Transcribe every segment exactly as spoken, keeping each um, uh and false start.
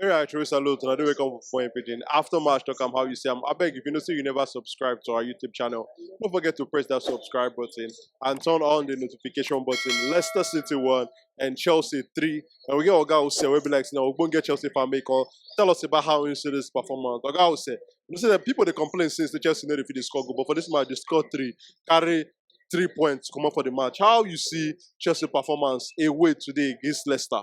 Hey, I truly salute and I do welcome for Football in Pidgin. After match, talk am how you see am. I beg, if you know say you never subscribe to our YouTube channel, don't forget to press that subscribe button and turn on the notification button. Leicester City one and Chelsea three. And we get Oga Ose, we be like, now we're going to get Chelsea fan make on. Tell us about how you see this performance. Oga Ose, you see that people they complain since the Chelsea know if they score goal, but for this match they score three, carry three points, come up for the match. How you see Chelsea performance away today against Leicester?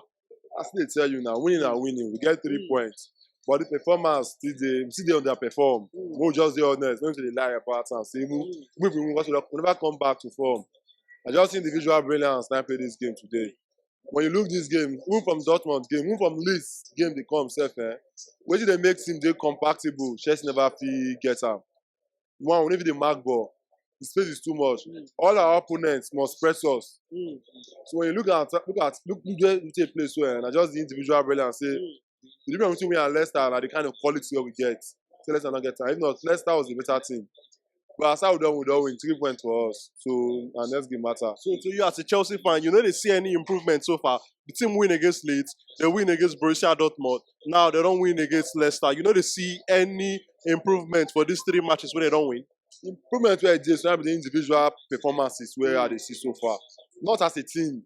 I still dey tell you now, winning na winning. We get three points. But the performance still dey, we still dey underperform. We just dey honest. No need to dey lie about am. Say, even, even if we win, we never come back to form. I just see individual brilliance na play this game today. When you look this game, even from Dortmund game, even from Leeds game they come sef, eh, wetin dey make team dey compactable, Chelsea never fit get am. One, we no fit dey mark ball. The space is too much. All our opponents must press us. So when you look at, look at, look, look where we take play so, eh, na just the individual brilliance say the difference between we and Leicester na the kind of quality wey we get. So Leicester no get am. If not, Leicester was a better team. But as how we don, we don win, three points for us. So, and next game matter. So to you as a Chelsea fan, you no dey see any improvement so far. The team win against Leeds, they win against Borussia Dortmund. Now they don win against Leicester. You no dey see any improvement for these three matches wey they don win? Improvement wey I dey, so na be the individual performances wey I dey see so far. Not as a team.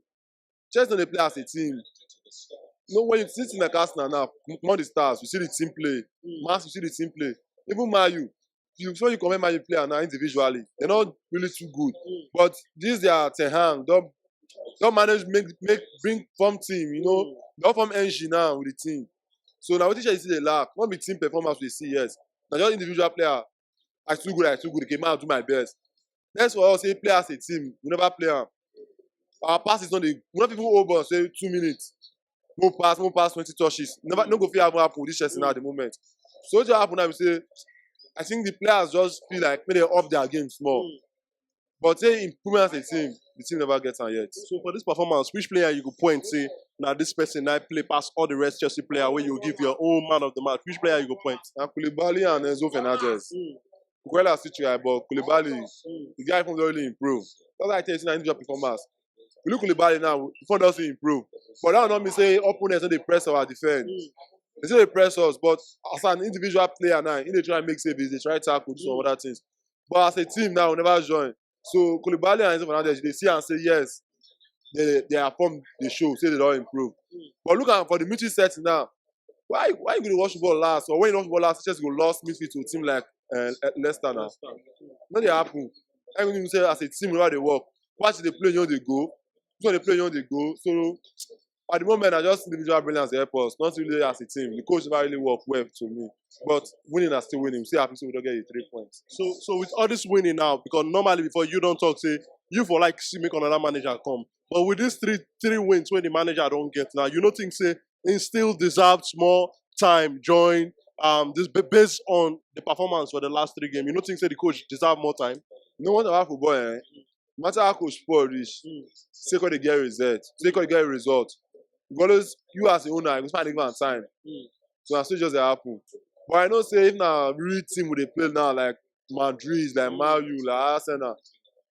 Chelsea no dey play as a team. No, when you see team like Arsenal now, among the stars, you see the team play. Man City, you see the team play. Even Man U, you, so you compare Man U player now individually, they're not really too good. But this their Ten Hag don, don manage make, make, bring form team, you know, don form engine now with the team. So now wetin Chelsea dey lack, no be team performance we see, yes. Na just individual player. I too good, I too good. Okay, man, I do my best. Next for us, say play as a team. We never play am. Our passes no dey, we no fit even hold ball say two minutes. More pass, more pass, twenty touches. Never, no go fit happen, happen with this Chelsea now at the moment. So wetin happen now be say, I think the players just feel like make they up their game small. But say improvement as a team, the team never get am yet. So for this performance, which player you go point say na this person na play pass all the rest Chelsea player wey you give your own man of the match? Which player you go point? Na Koulibaly and Enzo Fernandez. Cucurella still try, but Koulibaly, the guy form don really improve. That's why I tell you say na individual performance. We look Koulibaly now, the form don still improve. But that one no mean say opponents no dey press our defense. They still dey press us, but as an individual player now, he dey try make save, he dey try tackle, do some other things. But as a team now, we never join. So Koulibaly and Enzo Fernandez, they see and say yes, they, they are form, they show say they don improve. But look at for the midfield setting now. Why, why you go dey watch football last, or when you watch football last, Chelsea go lost midfield to a team like uh, Leicester now? No dey happen. Everything you say as a team, we dey work. Watch the play, you know they go. You know they play, you know they go. So at the moment, I just individual brilliance dey help us, not really as a team. The coach never really work well to me. But winning is still winning. We still happy say we don get the three points. So, so with all this winning now, because normally before you don't talk, say you for like see make another manager come. But with these three, three wins wey the manager don get now, you no think say he still deserves more time join, um, this ba-, based on the performance for the last three games? You no think say the coach deserve more time? You know what about football, eh? No matter how coach spoil reach, say come dey get result, say come dey get result. You always, you as the owner, you go find give am time. So na so e just dey happen. But I know say if na real team we dey play now, like Madrid, like Man U, like Arsenal,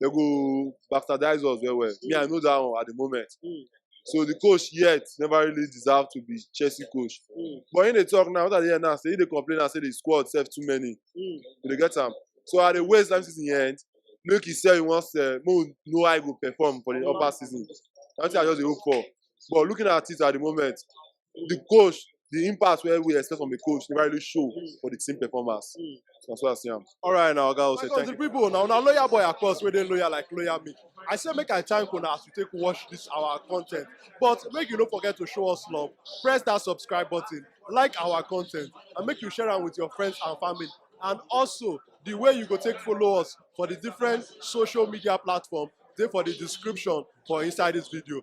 they go bastardize us well well. Me, I know that one at the moment. So the coach yet never really deserve to be Chelsea coach. But in the talk now, what I hear now, say he dey complain and say the squad sef too many. You dey get am? So I dey wait time season end, make he sell, he wan sell, make we know how he go perform for the upper season. That's what I just dey hope for. But looking at it at the moment, the coach, the impact wey we expect from the coach never really show for the team performance. That's what I see am. All right, now, guys, my country people, now, now, loyal boy, of course, wey dey loyal like loyal me. I say make I thank una as you take watch this our content. But make you no forget to show us love. Press that subscribe button, like our content, and make you share am with your friends and family. And also, the way you go take follow us for the different social media platform dey for the description for inside this video.